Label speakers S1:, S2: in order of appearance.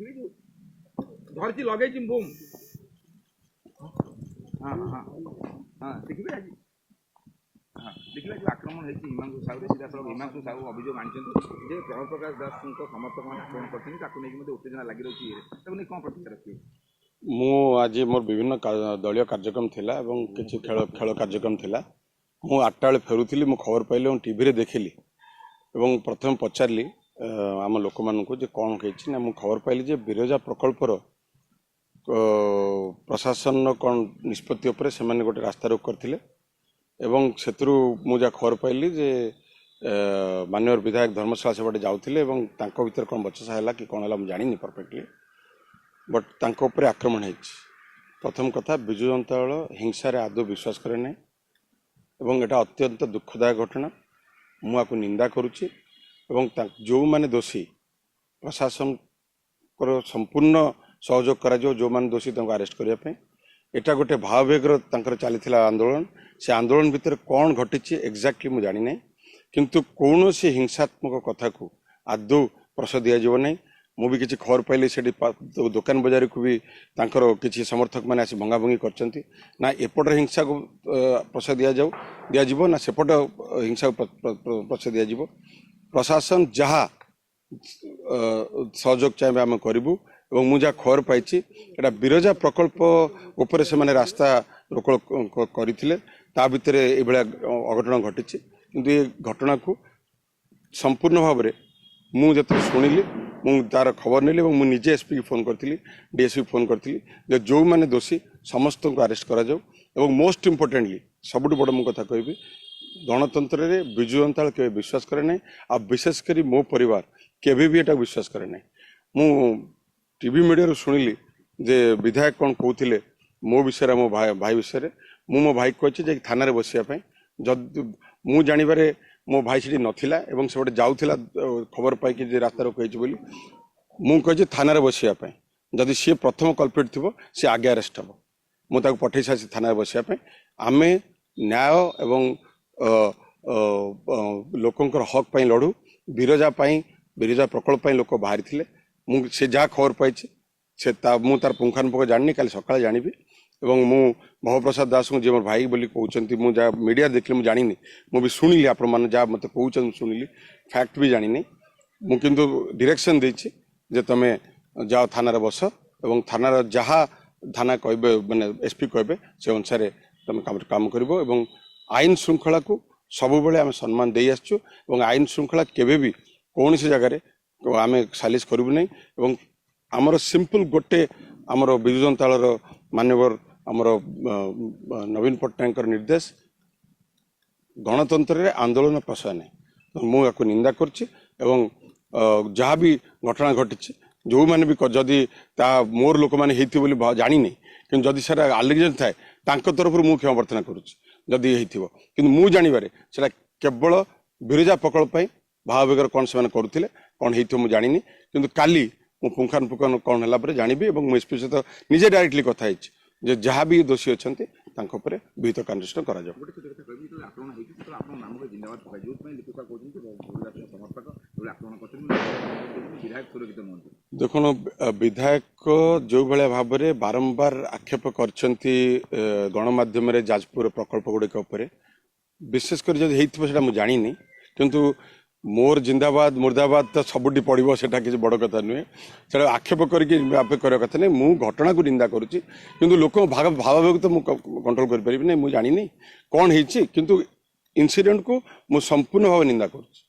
S1: ଦେଖିବି ଯୋଉ ଧରିଛି, ଲଗେଇଛି ବୁମ୍। ହଁ, ଦେଖିବେ ଆଜି। ହଁ, ଦେଖିବେ, ଯୋଉ ଆକ୍ରମଣ ହେଇଛି ହିମାଂଶୁ ସାହୁରେ, ସିଧାସଳଖ ହିମାଂଶୁ ସାହୁ ଅଭିଯୋଗ ଆଣିଛନ୍ତି ଯେ ପ୍ରଣବ ପ୍ରକାଶ ଦାସଙ୍କ ସମର୍ଥକମାନେ ଆକ୍ରମଣ କରିଛନ୍ତି। ତାକୁ ନେଇକି ମଧ୍ୟ ଉତ୍ତେଜନା ଲାଗି ରହିଛି ଇଏରେ। ତାକୁ ନେଇ କ'ଣ ପ୍ରତିକ୍ରିୟା ରଖିବେ?
S2: ମୁଁ ଆଜି ମୋର ବିଭିନ୍ନ ଦଳୀୟ କାର୍ଯ୍ୟକ୍ରମ ଥିଲା ଏବଂ କିଛି ଖେଳ କାର୍ଯ୍ୟକ୍ରମ ଥିଲା। ମୁଁ 8ଟା ବେଳେ ଫେରୁଥିଲି, ମୁଁ ଖବର ପାଇଲି ଏବଂ ଟିଭିରେ ଦେଖିଲି ଏବଂ ପ୍ରଥମେ ପଚାରିଲି ଆମ ଲୋକମାନଙ୍କୁ ଯେ କ'ଣ ହେଇଛି। ନା, ମୁଁ ଖବର ପାଇଲି ଯେ ବିରଜା ପ୍ରକଳ୍ପର ପ୍ରଶାସନର କ'ଣ ନିଷ୍ପତ୍ତି ଉପରେ ସେମାନେ ଗୋଟେ ରାସ୍ତା ରୋକ କରିଥିଲେ ଏବଂ ସେଥିରୁ ମୁଁ ଯାହା ଖବର ପାଇଲି ଯେ ମାନ୍ୟବର ବିଧାୟକ ଧର୍ମଶାଳା ସେପଟେ ଯାଉଥିଲେ ଏବଂ ତାଙ୍କ ଭିତରେ କ'ଣ ବଚସା ହେଲା କି କ'ଣ ହେଲା ମୁଁ ଜାଣିନି ପରଫେକ୍ଟଲି, ବଟ୍ ତାଙ୍କ ଉପରେ ଆକ୍ରମଣ ହେଇଛି। ପ୍ରଥମ କଥା, ବିଜୁ ଜନତା ଦଳ ହିଂସାରେ ଆଦୌ ବିଶ୍ୱାସ କରେ ନାହିଁ ଏବଂ ଏଇଟା ଅତ୍ୟନ୍ତ ଦୁଃଖଦାୟକ ଘଟଣା। ମୁଁ ଆକୁ ନିନ୍ଦା କରୁଛି ଏବଂ ଯେଉଁମାନେ ଦୋଷୀ, ପ୍ରଶାସନଙ୍କର ସମ୍ପୂର୍ଣ୍ଣ ସହଯୋଗ କରାଯିବ ଯେଉଁମାନେ ଦୋଷୀ ତାଙ୍କୁ ଆରେଷ୍ଟ କରିବା ପାଇଁ। ଏଇଟା ଗୋଟେ ଭାବାବେଗର ତାଙ୍କର ଚାଲିଥିଲା ଆନ୍ଦୋଳନ। ସେ ଆନ୍ଦୋଳନ ଭିତରେ କ'ଣ ଘଟିଛି ଏକ୍ଜାକ୍ଟଲି ମୁଁ ଜାଣିନାହିଁ, କିନ୍ତୁ କୌଣସି ହିଂସାତ୍ମକ କଥାକୁ ଆଦୌ ପ୍ରଶ୍ରୟ ଦିଆଯିବ ନାହିଁ। ମୁଁ ବି କିଛି ଖବର ପାଇଲି, ସେଠି ଦୋକାନ ବଜାରକୁ ବି ତାଙ୍କର କିଛି ସମର୍ଥକମାନେ ଆସି ଭଙ୍ଗାଭଙ୍ଗି କରିଛନ୍ତି। ନା ଏପଟର ହିଂସାକୁ ପ୍ରଶ୍ରୟ ଦିଆଯିବ, ନା ସେପଟ ହିଂସାକୁ ପ୍ରଶ୍ରୟ ଦିଆଯିବ। ପ୍ରଶାସନ ଯାହା ସହଯୋଗ ଚାହିଁବେ ଆମେ କରିବୁ ଏବଂ ମୁଁ ଯାହା ଖବର ପାଇଛି, ଏଇଟା ବିରଜା ପ୍ରକଳ୍ପ ଉପରେ ସେମାନେ ରାସ୍ତା ରୋକ କରିଥିଲେ, ତା ଭିତରେ ଏଇଭଳିଆ ଅଘଟଣ ଘଟିଛି। କିନ୍ତୁ ଏ ଘଟଣାକୁ ସମ୍ପୂର୍ଣ୍ଣ ଭାବରେ ମୁଁ ଯେତେବେଳେ ଶୁଣିଲି, ମୁଁ ତାର ଖବର ନେଲି ଏବଂ ମୁଁ ନିଜେ ଏସ୍ପିକି ଫୋନ୍ କରିଥିଲି, ଡିଏସ୍ପି ଫୋନ୍ କରିଥିଲି ଯେ ଯେଉଁମାନେ ଦୋଷୀ ସମସ୍ତଙ୍କୁ ଆରେଷ୍ଟ କରାଯାଉ। ଏବଂ ମୋଷ୍ଟ ଇମ୍ପୋର୍ଟାଣ୍ଟଲି, ସବୁଠୁ ବଡ଼ ମୁଁ କଥା କହିବି, ଗଣତନ୍ତ୍ରରେ ବିଜୁ ଜନତା ଦଳ କେବେ ବିଶ୍ୱାସ କରେ ନାହିଁ ଆଉ ବିଶେଷ କରି ମୋ ପରିବାର କେବେ ବି ଏଟାକୁ ବିଶ୍ୱାସ କରେ ନାହିଁ। ମୁଁ ଟିଭି ମିଡ଼ିଆରୁ ଶୁଣିଲି ଯେ ବିଧାୟକ କ'ଣ କହୁଥିଲେ ମୋ ବିଷୟରେ, ମୋ ଭାଇ ବିଷୟରେ। ମୁଁ ମୋ ଭାଇକୁ କହିଛି ଯେ ଥାନାରେ ବସିବା ପାଇଁ। ଯଦି ମୁଁ ଜାଣିବାରେ ମୋ ଭାଇ ସେଠି ନଥିଲା ଏବଂ ସେପଟେ ଯାଉଥିଲା ଖବର ପାଇକି ଯେ ରାସ୍ତା ରୋକ ହେଇଛି ବୋଲି। ମୁଁ କହିଛି ଥାନାରେ ବସିବା ପାଇଁ। ଯଦି ସିଏ ପ୍ରଥମ କଲପ୍ରିଟ୍ ଥିବ, ସିଏ ଆଗେ ଆରେଷ୍ଟ ହେବ। ମୁଁ ତାକୁ ପଠେଇ ସାରିଛି ଥାନାରେ ବସିବା ପାଇଁ। ଆମେ ନ୍ୟାୟ ଏବଂ ଅ, ଅ, ଲୋକଙ୍କର ହକ୍ ପାଇଁ ଲଢୁ। ବିରଜା ପାଇଁ, ବିରଜା ପ୍ରକଳ୍ପ ପାଇଁ ଲୋକ ବାହାରିଥିଲେ। ମୁଁ ସେ ଯାହା ଖବର ପାଇଛି, ସେ ତା ମୁଁ ତାର ପୁଙ୍ଖାନୁପୁଙ୍ଖ ଜାଣିନି, କାଲି ସକାଳେ ଜାଣିବି। ଏବଂ ମୁଁ ଭବପ୍ରସାଦ ଦାସଙ୍କୁ, ଯିଏ ମୋର ଭାଇ ବୋଲି କହୁଛନ୍ତି, ମୁଁ ଯାହା ମିଡ଼ିଆ ଦେଖିଲି, ମୁଁ ଜାଣିନି। ମୁଁ ବି ଶୁଣିଲି, ଆପଣମାନେ ଯାହା ମୋତେ କହୁଛନ୍ତି ମୁଁ ଶୁଣିଲି, ଫ୍ୟାକ୍ଟ ବି ଜାଣିନି। ମୁଁ କିନ୍ତୁ ଡିରେକ୍ସନ ଦେଇଛି ଯେ ତମେ ଯାଅ, ଥାନାରେ ବସ ଏବଂ ଥାନାର ଯାହା ଥାନା କହିବେ, ମାନେ ଏସ୍ପି କହିବେ, ସେ ଅନୁସାରେ ତମେ କାମ କରିବ। ଏବଂ ଆଇନ ଶୃଙ୍ଖଳାକୁ ସବୁବେଳେ ଆମେ ସମ୍ମାନ ଦେଇ ଆସିଛୁ ଏବଂ ଆଇନ ଶୃଙ୍ଖଳା କେବେ ବି କୌଣସି ଜାଗାରେ ଆମେ ସାଲିସ କରିବୁ ନାହିଁ। ଏବଂ ଆମର ସିମ୍ପଲ ଗୋଟେ, ଆମର ବିଜୁ ଜନତା ଦଳର ମାନ୍ୟବର ଆମର ନବୀନ ପଟ୍ଟନାୟକଙ୍କର ନିର୍ଦ୍ଦେଶ, ଗଣତନ୍ତ୍ରରେ ଆନ୍ଦୋଳନ ପ୍ରଶ୍ରୟ ନାହିଁ। ମୁଁ ୟାକୁ ନିନ୍ଦା କରୁଛି ଏବଂ ଯାହା ବି ଘଟଣା ଘଟିଛି, ଯେଉଁମାନେ ବି ଯଦି ତା ମୋର ଲୋକମାନେ ହେଇଥିବ ବୋଲି ଜାଣିନି, କିନ୍ତୁ ଯଦି ସେଟା ଆଲିଗେସନ୍ ଥାଏ, ତାଙ୍କ ତରଫରୁ ମୁଁ କ୍ଷମା ପ୍ରାର୍ଥନା କରୁଛି ଯଦି ହେଇଥିବ। କିନ୍ତୁ ମୁଁ ଜାଣିବାରେ ସେଟା କେବଳ ବିରଜା ପ୍ରକଳ୍ପ ପାଇଁ ଭାବାବେଗର କ'ଣ ସେମାନେ କରୁଥିଲେ, କ'ଣ ହେଇଥିବ ମୁଁ ଜାଣିନି। କିନ୍ତୁ କାଲି ମୁଁ ପୁଙ୍ଖାନୁପୁଙ୍ଖ କ'ଣ ହେଲା ପରେ ଜାଣିବି ଏବଂ ମୁଁ ଏସ୍ପି ସହିତ ନିଜେ ଡାଇରେକ୍ଟଲି କଥା ହେଇଛି ଯେ ଯାହା ବି ଦୋଷୀ ଅଛନ୍ତି, ତାଙ୍କ ଉପରେ ବିହିତ କାର୍ଯ୍ୟାନୁଷ୍ଠାନ କରାଯାଉ।
S1: ଗୋଟେ ଛୋଟ କଥା କହିବି, ଯେତେବେଳେ ଆକ୍ରମଣ ହେଇଛି ସେତେବେଳେ ଆପଣଙ୍କ ନାମକୁ ଜିନ୍ଦାବାଦ ପକାଇ, ଯେଉଁଥିପାଇଁ ଲୋକ କହୁଛନ୍ତି ଯେ ଦାସଙ୍କ ସମର୍ଥକ ଏଭଳି ଆକ୍ରମଣ କରିଛନ୍ତି, ବିଧାୟକ ସୁରକ୍ଷିତ ନୁହନ୍ତି।
S2: ଦେଖୁନ, ବିଧାୟକ ଯୋଉ ଭଳିଆ ଭାବରେ ବାରମ୍ବାର ଆକ୍ଷେପ କରିଛନ୍ତି ଗଣମାଧ୍ୟମରେ ଯାଜପୁର ପ୍ରକଳ୍ପ ଗୁଡ଼ିକ ଉପରେ, ବିଶେଷ କରି ଯଦି ହେଇଥିବ ସେଟା ମୁଁ ଜାଣିନି। କିନ୍ତୁ ମୋର ଜିନ୍ଦାବାଦ ମୁର୍ଦାବାଦ ତ ସବୁଠି ପଡ଼ିବ, ସେଟା କିଛି ବଡ଼ କଥା ନୁହେଁ। ସେଟା ଆକ୍ଷେପ କରିକି ଆକ୍ଷେପ କରିବା କଥା ନୁହେଁ। ମୁଁ ଘଟଣାକୁ ନିନ୍ଦା କରୁଛି, କିନ୍ତୁ ଲୋକଙ୍କ ଭାବାବେଗ ତ ମୁଁ କଣ୍ଟ୍ରୋଲ କରିପାରିବି ନାହିଁ। ମୁଁ ଜାଣିନି କ'ଣ ହେଇଛି, କିନ୍ତୁ ଇନସିଡେଣ୍ଟକୁ ମୁଁ ସମ୍ପୂର୍ଣ୍ଣ ଭାବେ ନିନ୍ଦା କରୁଛି।